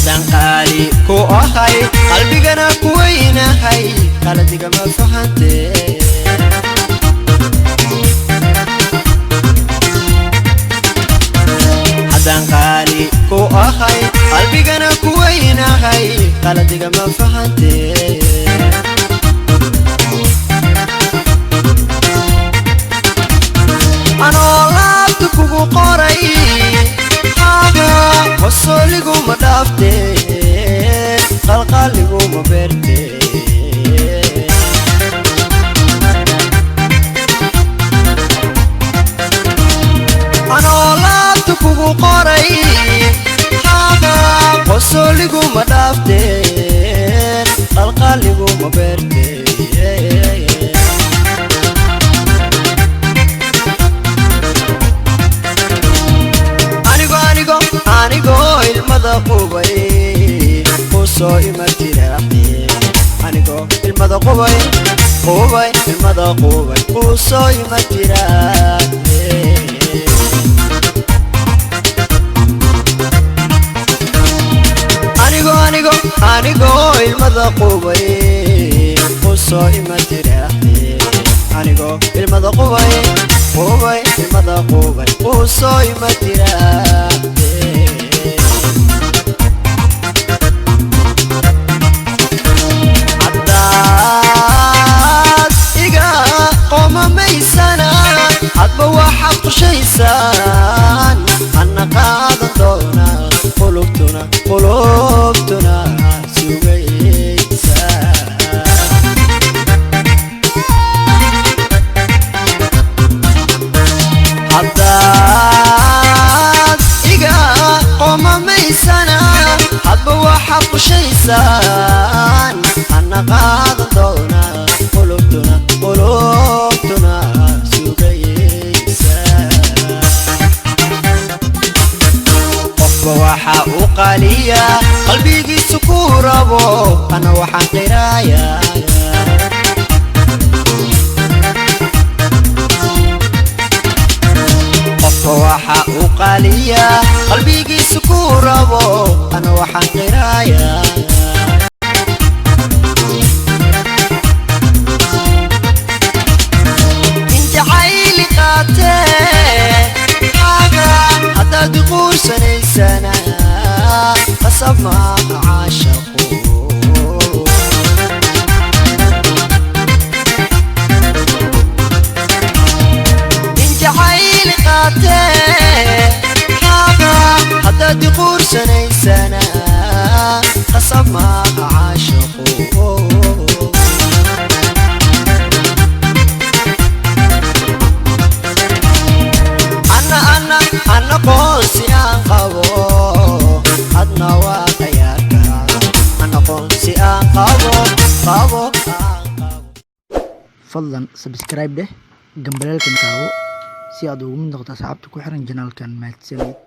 Haddaan qaali ku ahay, qalbigana ku weynahay, qaladigama fahante. Haddaan qaali ku ahay, qalbigana ku weynahay, qaladigama fahante. Anoo laabta kugu qoray xaaga, qosoliguma dhaafte, qalqaaliguma beerte. Anoo laabta kugu qoray xaaga, qosoliguma dhaafte, qalqaaliguma beerte. Anigo anigo anigoo ilmada qubay kusoo ima tiraaxe, anigoo ilmada qubay qubay, ilmada qubay, kusoo ima tiraaxe. Anigo anigo anigoo ilmada qubay kusoo ima tiraaxe, anigoo ilmada qubay qubay, ilmada qubay, kusoo ima tiraaxe. Haddaad iga qoomamaysana, hadba waxaad qorshaysaan anna qaadan doona, qulubtuna qulubtuna sugaysa. Haddaad iga qoomamaysana, hadba waxaad qushaysaan anna qaadan doona, qulubtuna qulubtuna sugaysa. Qofba waxa uu qaaliya qalbigiisu ku rabo, ana waxaan qiraaya. Qofba waxa uu qaaliya qalbigiisu ku rabo, ana waxaan qiraaya. In jacayli qaatee xaaga, haddaad quursanaysana, qasab maaha caashaqu. In jacayli qaatee xaaga, haddaad quursanaysana, qasab maaha caashaqu. Anna anna anna qoonsi aan qabo, adna waa qayaarka. Anna qoonsi aan qabo qabo aan qabo. Fadlan subscribe dheh, gambaleelkan taawo si aad ugu mid noqoto asxaabta ku xiran channelkan. Mahadsanid.